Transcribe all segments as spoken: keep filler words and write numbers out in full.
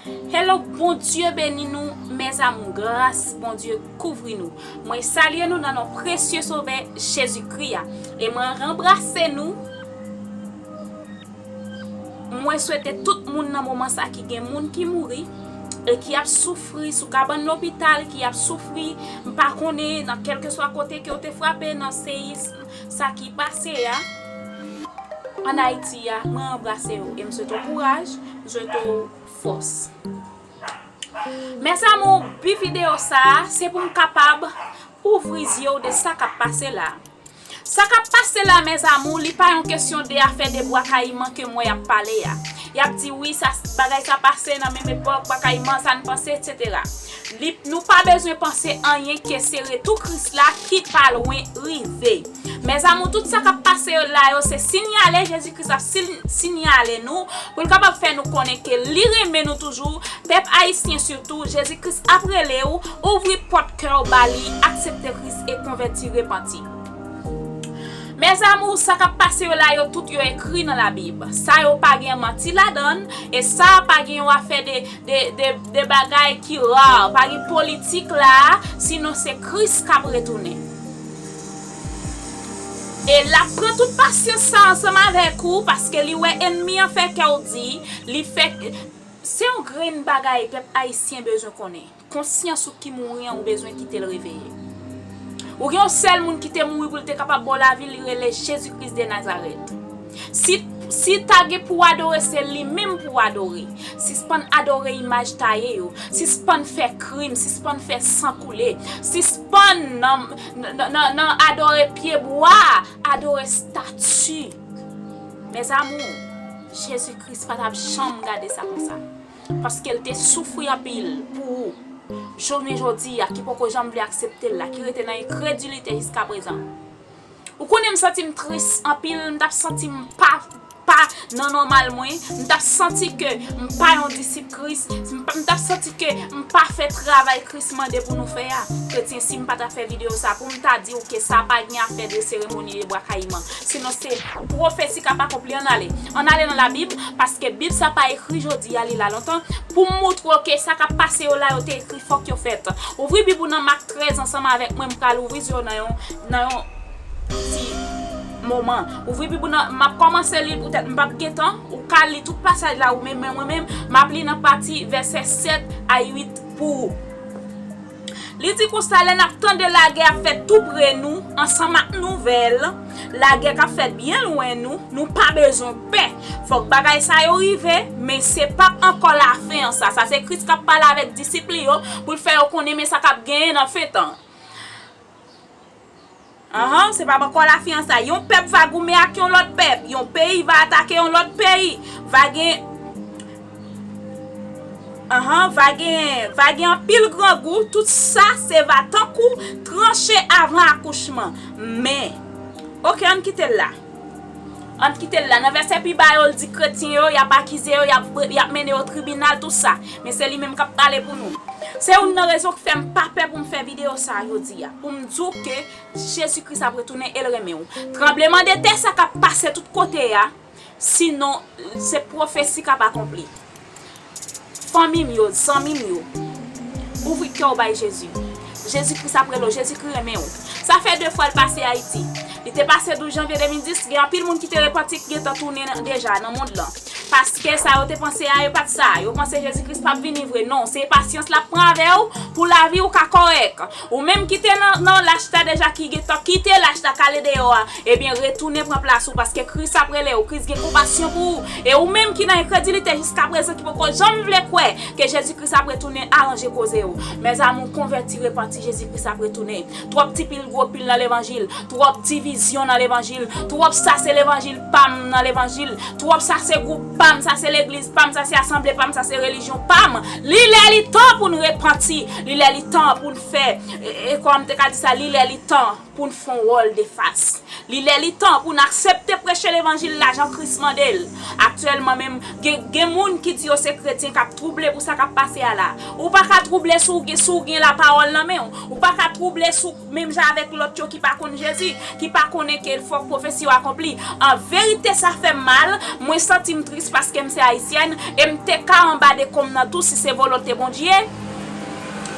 Hello, Bondye beni nou, mes amours, gras Bondye kouvri nou. Mwen salye nou nan non presye Sovè Jezikri a. E mwen ranbrase nou. Mwen swete tout moun nan moman sa ki gen moun ki mouri e ki ap soufri sou kabann lopital, ki ap soufri, m pa konnen nan kèlkeswa kote ke w te frape nan seyis sa ki pase a, ann Ayiti a, mwen anbrase w e m swete w kouraj, m swete w fòs. Mes amours, bi videyo sa a, se pou m kapab ouvri zye w de sa k ap pase la. Sa k ap pase la, mes amours, li pa yon kesyon de afè de Bwa Kayiman ke m wè y ap pale a. Y ap di, wi, sa, bagay sa pase nan menm epòk, Bwa Kayiman, sa n panse, etsetera. Li, nou pa bezwen panse anyen ke se retou Kris la ki pa lwen rive. Mes amours, tout sa k ap pase yo la yo, se sinyale, Jezi Kris ap sil-, sinyale nou, pou l kapab fè nou konnen ke li renmen nou toujou, pèp ayisyen sitou, Jezi Kris ap rele w, ouvri pòt kè w ba li, aksepte Kris e konvèti, repanti. Mes amours, sa k ap pase yo la yo, tout yo ekri nan Labib. Sa yo pa gen manti ladan l, e sa pa gen yon afè de, de, de, de bagay ki ra, pa gen politik la, sinon se Kris k ap retounen. E l ap pran tout pasyans sa ansanm avèk ou, paske li wè ènmi an fè kè w di, li fè, se yon grenn bagay pèp ayisyen bezwen konnen. Konsyans ou ki mouri an, ou bezwen kite l reveye. Ou gen yon sèl moun ki te mouri pou l te kapab ba w lavi, li rele Jezi Kris de Nazarèt. Si, si ta gen pou w adore, se li menm pou w adore. Sispann adore imaj taye yo. Sispann fè krim, sispann fè san koule. Sispann nan, nan, nan, nan adore pyebwa, adore stati. Mes amours, Jezi Kris pa t ap janm gade sa konsa. Paske l te soufri anpil pou ou. Jounen jodi a, ki poko janm vle aksepte l la, ki rete nan enkredilite jiskaprezan. Ou konnen m santi m tris anpil, m t ap santi m pa, pa nan nòmal mwen, m t ap santi ke m pa yon disip Kris, m pa, m t ap santi ke m pa fè travay Kris mande pou nou fè a. Kretyen, si m pa ta fè videyo sa, pou m ta di w ke sa pa gen afè de seremoni de Bwa Kayiman. Sinon se pwofesi k ap akonpli. Ann ale. Ann ale nan Labib, paske Bib sa pa ekri jodi a, li la lontan. Pou m moutre w ke sa k ap pase yo la, yo te ekri, fòk yo fèt. Ouvri Bib ou nan Mak trèz ansanm avèk mwen, m pral ouvri zye w nan yon, nan yon ti moman. Ouvri Bib ou nan, m ap kòmanse li poutèt m p ap gen tan, ou ka li tout pasaj la ou menm, men mwen menm, m ap li nan pati vèsè sèt a uit pou ou. Li di konsa, lè n ap tande lagè ap fèt tou pre nou, ansanm ak nouvèl lagè k ap fèt byen lwen nou, nou pa bezwen pè. Fòk bagay sa yo rive, men se p ap ankò lafen an sa. Sa se Kris k ap pale avèk disip li yo, pou l fè yo konnen men sa k ap genyen nan fen tan. Anhan, se p ap ankò lafen an sa. Yon pèp va goumen ak yon lòt pèp. Yon peyi va atake yon lòt peyi. Va gen, anhan, va gen, va gen anpil grangou. Tout sa se va tankou tranche avan akouchman. Men, oke, ann kite l la. Ann kite l la. Nan vèsè pi ba yo, l di kretyen yo, y ap akize yo, y ap, y ap mennen yo tribinal, tout sa. Men se li menm k ap pale pou nou. Se youn nan rezon k fè m pa pè pou m fè videyo sa a jodi a. Pou m di w ke Jezi Kris ap retounen e l renmen w. Tranblemanntè sa k ap pase tout kote a, sinon se pwofesi k ap akonpli. Fanmi m yo, zanmi m yo, ouvri kè w bay Jezi. Jezi Kris ap rele w, Jezi Kris renmen w. Sa fè de fwa l pase Ayiti. Li te pase douz janvye de mil dis, gen anpil moun ki te repanti ki gentan tounen nan, deja nan mond lan. Paske sa yo te panse a, yo pa t sa. Yo panse Jezi Kris p ap vini vre. Non, se pasyans l ap pran avè w pou lavi w ka kòrèk. Ou menm ki te nan, nan lach la deja, ki gentan kite lach la, k ale deyò a, ebyen, retounen pran plas ou, paske Kris ap rele w, Kris gen konpasyon pou ou. E ou menm ki nan enkredilite jiskaprezan, ki poko janm vle kwè ke Jezi Kris ap retounen, aranje koze w. Mes amours, konvèti, repanti, Jezi Kris ap retounen. Twòp ti pil gwo pil nan levanjil, twòp divizyon nan levanjil, twòp sa se levanjil pa m nan levanjil, twòp sa se gwoup pa m, sa se legliz pa m, sa se asanble pa m, sa se relijyon pa m. Li lè li tan pou n repanti, li lè li tan pou n fè, e, e kòman m te ka di sa, li lè li tan pou n fè yon wòl de fas. Li lè li tan pou n aksepte preche levanjil la jan Kris mande l. Aktyèlman menm, gen, gen moun ki di yo se kretyen k ap twouble pou sa k ap pase a la. Ou pa ka twouble si w gen, si w gen lapawòl nan men w. Ou pa ka twouble si w menm jan avèk lòt yo ki pa konn Jezi, ki pa konnen ke fòk pwofesi yo akonpli. An verite, sa fè m mal. Mwen santi m tris paske m se ayisyèn e m te ka anba dekonm nan tou si se volonte Bondye.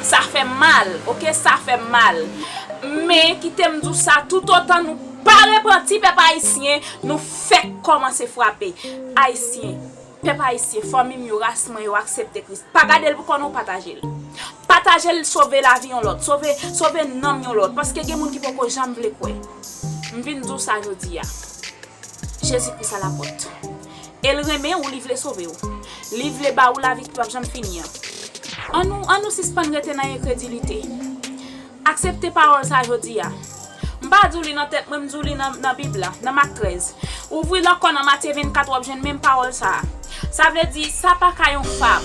Sa fè m mal, oke? Sa fè m mal. Men, kite m di w sa, toutotan nou pa repanti, pèp ayisyen, nou fèk kòmanse frape. Ayisyen, pèp ayisyen, fanmi m yo, ras mwen yo, aksepte Kris. Pa gade l pou kò nou, pataje l. Pataje l, sove lavi yon lòt, sove, sove nanm yon lòt. Paske gen moun ki poko janm vle kwè. M vin di w sa jodi a. Jezi Kris alapòt. E l renmen w, li vle sove w. Li vle ba ou lavi ki p ap janm fini an. An nou, an nou sispann rete nan enkredilite. Aksepte pawòl sa jodi a. M pa di w li nan tèt mwen, m di w li nan, nan Bib la, nan Mak trèz. Ouvri l ankò nan Matye vennkat, w ap jwenn menm pawòl sa a. Sa vle di, sa pa ka yon fab.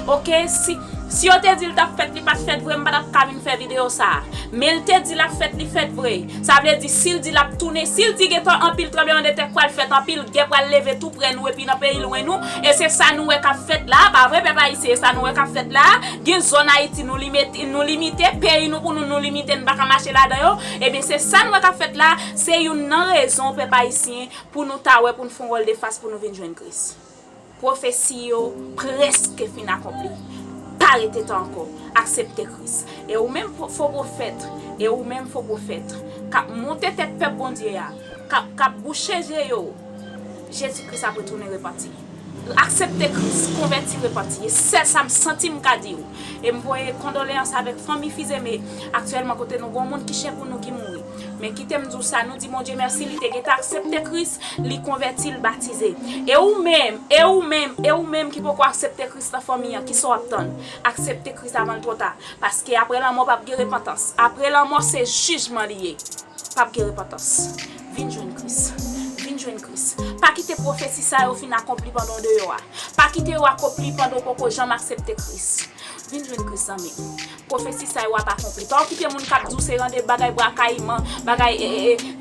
Oke? Si, si yo te di l t ap fèt, li pa t fèt vre, m pa t ap ka vin fè videyo sa a. Men l te di l ap fèt, li fèt vre. Sa vle di, si l di l ap tounen, si l di gentan anpil tranblemanntè pral fèt, anpil gè pral leve tou prè nou epi nan peyi lwen nou, e se sa nou wè k ap fèt la, pa vre, pèp ayisyen? E sa nou wè k ap fèt la, gen zòn Ayiti nou limite, nou limite, peyi nou pou nou, nou limite, n pa ka mache ladan yo. Ebyen, se sa nou wè k ap fèt la, se youn nan rezon, pèp ayisyen, pou nou ta wè pou n fè yon wòl de fas pou nou vin jwenn Kris. Pwofesi yo prèske fin akonpli. Pa rete tan ankò. Aksepte Kris. E ou menm fo, fo pwofèt, e ou menm fo pwofèt, k ap monte tèt pèp Bondye a, k ap, k ap bouche je yo, Jezi Kris ap retounen repanti. Aksepte Kris, konvèti, repanti. E sèl sa m santi m ka di w. E m voye kondoleyans avèk fanmi Fizeme aktyèlman kote nou gon moun ki chè pou nou ki mouri. Men kite m di w sa, nou di Bondye mèsi, li te gentan aksepte Kris, li konvèti, l batize. E ou menm, e ou menm, e ou menm ki poko aksepte Kris nan fanmi an, kisa w ap tann? Aksepte Kris avan l twò ta. Paske apre lanmò p ap gen repantans. Apre lanmò se jijman li ye. P ap gen repantans. Vin jwenn Kris. Vin jwenn Kris. Pa kite pwofesi sa yo fin akonpli pandan w deyò a. Pa kite yo akonpli pandan w poko janm aksepte Kris. Vin jwenn Kris, zanmi m. Pwofesi sa yo ap akonpli. Pa okipe moun k ap di w se rande bagay bwa kayiman, bagay, e, e, e.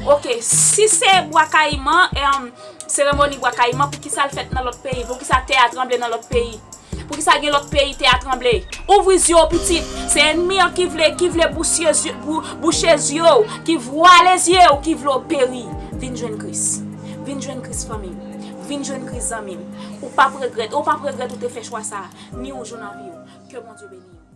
Oke, si se bwa kayiman, em, seremoni bwa kayiman, poukisa l fèt nan lòt peyi? Poukisa tè a tranble nan lòt peyi? Poukisa gen lòt peyi tè a tranble? Ouvri zye w, pitit. Se ènmi an ki vle, ki vle bouche zye, bou, bouche zye w, ki vwale zye w, ki vle w peri. Vin jwenn Kris. Vin jwenn Kris, fanmi m. Vin jwenn Kris, zanmi m. Ou p ap regrèt. Ou p ap regrèt ou te fè chwa sa a. Ni yon jou nan vi w. Ke Bondye beni w.